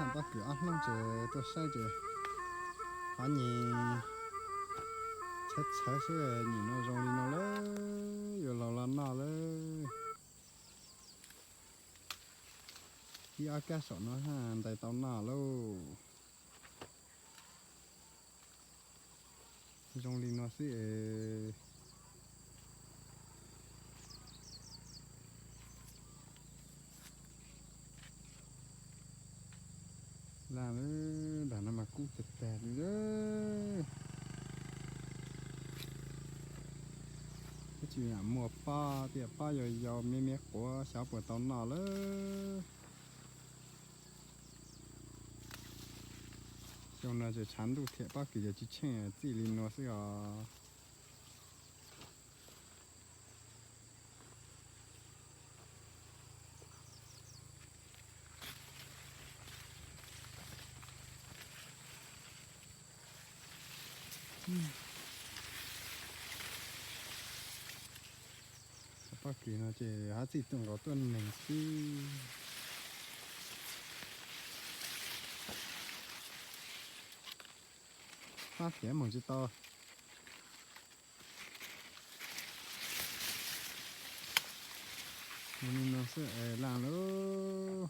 Pob kws ob hnub ces tuaj saib ces qhov nyem txhawv txhawv xwb, nyem no zoo li no lawm, yuav laus los noj lawm. Ib ob kab saum no ntais tau noj lauj. Zoo li no xwb es. Laj lawm, nram no mas kub tag tag li lawm. Tab sis muaj pob, tiam pob yau yau me me quav xyov puas tau noj lawm. Xyoo no ces tshav ntuj thiab pob kws ces tsis tsheej, txij li no xwb os. Pob kws no ces hab txij tuaj nkaus tuaj neeg xwb. Fab thiab moog tsis tau. Li no xwb es laj lauj.